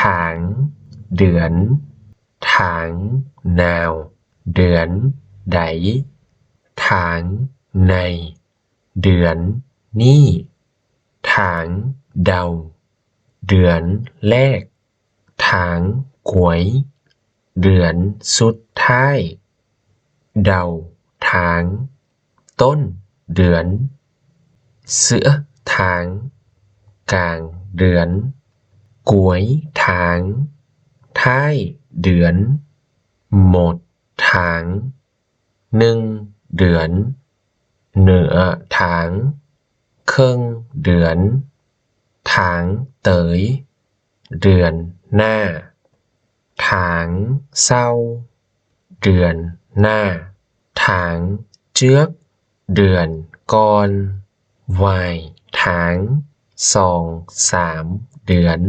tháng, ເດືອນ. tháng nào, ເດືອນໃດ. tháng này, ເດືອນນີ້. tháng đầu, ເດືອນແລກ. tháng cuối, ເດືອນສຸດທ້າຍ. đầu tháng, ຕົ້ນເດືອນ. giữa tháng, ກາງເດືອນ. cuối tháng, ທ້າຍເດືອນ. một tháng, ໜຶ່ງເດືອນ. nửa tháng, ເຄິ່ງເດືອນ. tháng tới, ເດືອນໜ້າ. tháng sau, ເດືອນໜ້າ. tháng trước, ເດືອນກ່ອນ. vài tháng, ສອງສາມເດືອນ.